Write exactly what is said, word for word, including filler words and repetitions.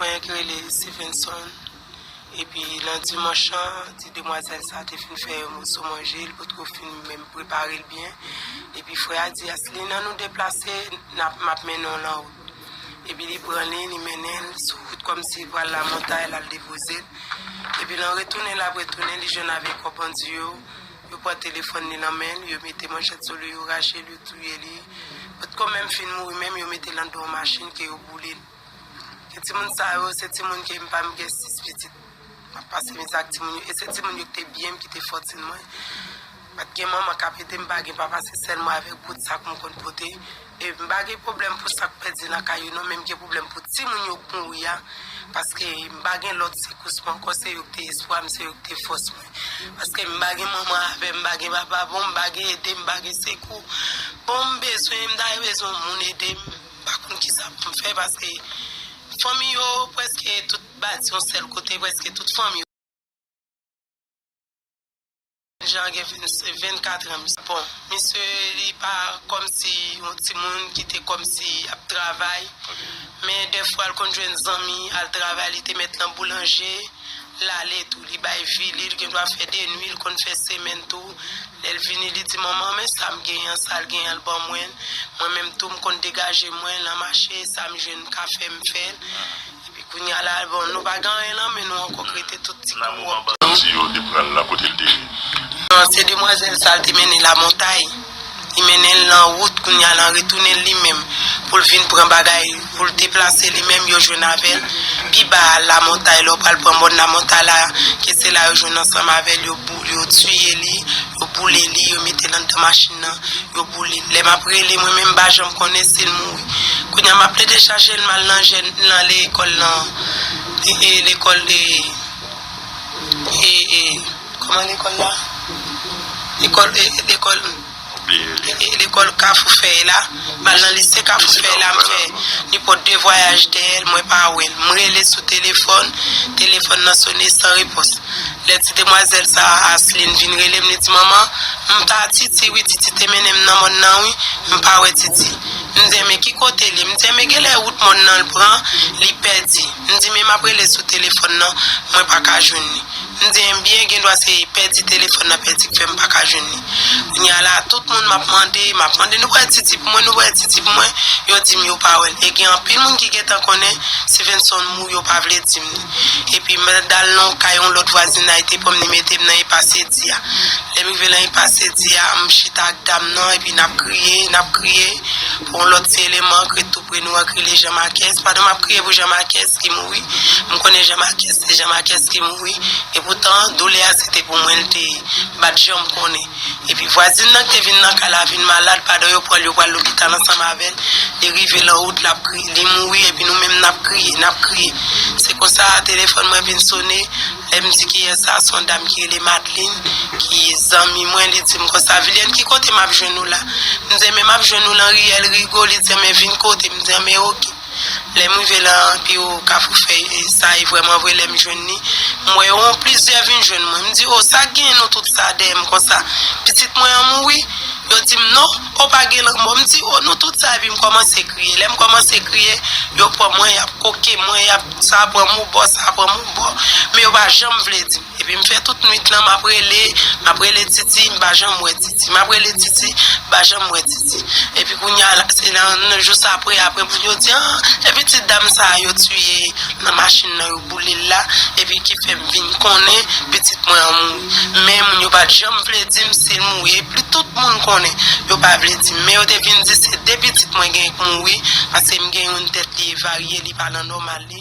Nèg rele Stevenson. Epi nan dimanch lan, ti demwazèl sa te fin fè yon moso manje, li potko fin menm prepare l byen. Epi frè a di, Aslin, ann nou deplase, n ap, m ap mennen w nan wout. Epi li pran li, li mennen l sou wout kòmsi l pral Lamontay, l al depoze l. Epi lè l retounen, l ap retounen, li jwenn avèk kò bandi yo. Yo pran telefòn li nan men l, yo mete manchèt sou li, yo rache l, yo touye li. Potko menm fin mouri menm, yo mete l anndan yon machin ke yo boule l. Ke timoun sa yo, se timoun ke m pa m gen sis pitit. M ap pase mizè ak timoun yo. E se timoun yo ki te byen m, ki te fòtin mwen. Pa t gen manman k ap ede m, pa gen papa, se sèl mwen avèk bout sak mwen konn pote. E m pa gen pwoblèm pou sa k pèdi nan kay yo non, men m gen pwoblèm pou timoun yo k mouri a. Paske m pa gen lòt sekous mwen ankò, se yo ki te espwa m, se yo ki te fòs mwen. Paske m pa gen manman avè m, m pa gen papa, bon, m pa gen ede, m pa gen sekou. Bon, m bezwen, m ta bezwen yon moun ede m. M pa konn kisa pou m fè paske fanmi yo prèske tout bati yon sèl kote, prèske tout fanmi yo. Jan gen vennkat an, misye. Bon, misye, li pa kòmsi yon timoun ki te kòmsi ap travay. Men dèfwa, l konn jwenn zanmi, al travay, li te mèt nan boulanje, l ale tou, li bay vi li, li gendwa fè de nwi, l konn fè semèn tou. Lè l vini, li di, Manman, men sa m genyen an, sa l genyen an, l ban mwen. Mwen menm tou, m konn degaje mwen, nan mache, sa m jwenn, m ka fè, m fè l. Epi kounye a la, bon, nou pa gen anyen nan men nou ankò, k rete tout ti kòb. Bandi yo te pran l nan kote l te ye. Non, se demwazèl sa l te mennen Lamontay. Li mennen l nan wout, kounye a l an retounen li menm. Pou l vin pran bagay, pou l deplase li menm, yo jwenn avè l. Pi ba a Lamontay, lè w pral pran mòn Lamontay la, ke se la yo jwenn ansanm avè l, yo bou-, yo tiye li, yo boule li, yo mete l anndan machin nan. Yo boule l. Lè m ap rele, mwen menm m pa janm konnen si l mouri. Kounye a m ap plede chache l, m al nan jèn, nan lekòl lan. E, e, lekòl de, e, e, kòman lekòl la? Lekòl, e, e, lekòl, e, e, lekòl Kafou Fèy la. M al nan lise Kafou Fèy la, m fè nenpòt de vwayaj dèyè l, mwen pa wè l. M rele sou telefòn, telefòn nan sone san repons. Lè ti demwazèl sa a, Aslin, vin rele m, li di, Manman, m ta Titi, wi, Titi te mennen m nan mòn nan, wi, m pa wè Titi. M di, Men ki kote l ye? M di, Men genlè wout mòn nan l pran, li pèdi. M di, Men m ap rele sou telefòn nan, mwen pa ka jwenn li. M di, Ebyen, gendwa se pèdi telefòn nan, pèdi k fè m pa ka jwenn li. Kounye a la, tout moun m ap mande, m ap mande, Nou wè Titi pou mwen, nou wè Titi pou mwen? Yo di m yo pa wè l. E gen anpil moun ki gentan konnen Stevenson mouri, yo pa vle di m li. Epi m al nan yon kay yon lòt vwazinay te pran m, li mete m nan EPACEDI a. Lè m rive nan EPACEDI a, m chita ak dam nan, epi n ap kriye, n ap kriye. Pou yon lòt ti eleman k ret tou pre nou an, k rele Jean Marquez. Pandan m ap kriye pou Jean Marquez ki mouri, m konnen Jean Marquez, se Jean Marquez ki mouri. Epoutan, doulè a se te pou mwen l te ye. M pa t janm konnen. Epi vwazin nan ki te vin nan kay la vin malad, pandan yo pran l, yo pral lopital ansanm avè l. Li rive nan wout, l ap kriye, li mouri, epi nou menm n ap kriye, n ap kriye. Se konsa, telefòn mwen vin sone. Lè m di kiyès sa, se yon dam ki rele Madeline, ki zanmi mwen, li di m konsa, Vilienne, ki kote m ap jwenn ou la? M di, Men m ap jwenn ou nan riyèl Rigo. Li di, Men vin kote m. M di, Men oke. Lè m rive nan biwo Kafou Fèy, e sa e vrèman vre, lè m jwenn li, m wè yo plizyè vin jwenn mwen. M di, O, sa k genyen nou tout sa dèyè m konsa? Pitit mwen an mouri? Yo di m, Non, o, pa gen lanmò. M di, O, nou tout sa, epi m kòmanse kriye. Lè m kòmanse kriye, yo pran mwen, y ap koke mwen, y ap, sa pran m yon bò, sa pran m yon bò. Men yo pa janm vle di m. Epi m fè tout nwit lan, m ap rele, m ap rele Titi, m pa janm wè Titi. M ap rele Titi, m pa janm wè Titi. Epi kounye a la, se nan, nan jou sa apre, apre moun yo di, Ah, e pitit dam sa a yo tiye nan machin nan, yo boule l la, epi ki fè m vin konnen pitit mwen an mouri. Men moun yo pa t janm vle di m si l mouri. Epi tout moun konnen, yo pa vle di m. Men yo te vin di se de pitit mwen gen k mouri, paske m gen youn tèt li evarye, li pa nan nòmal li.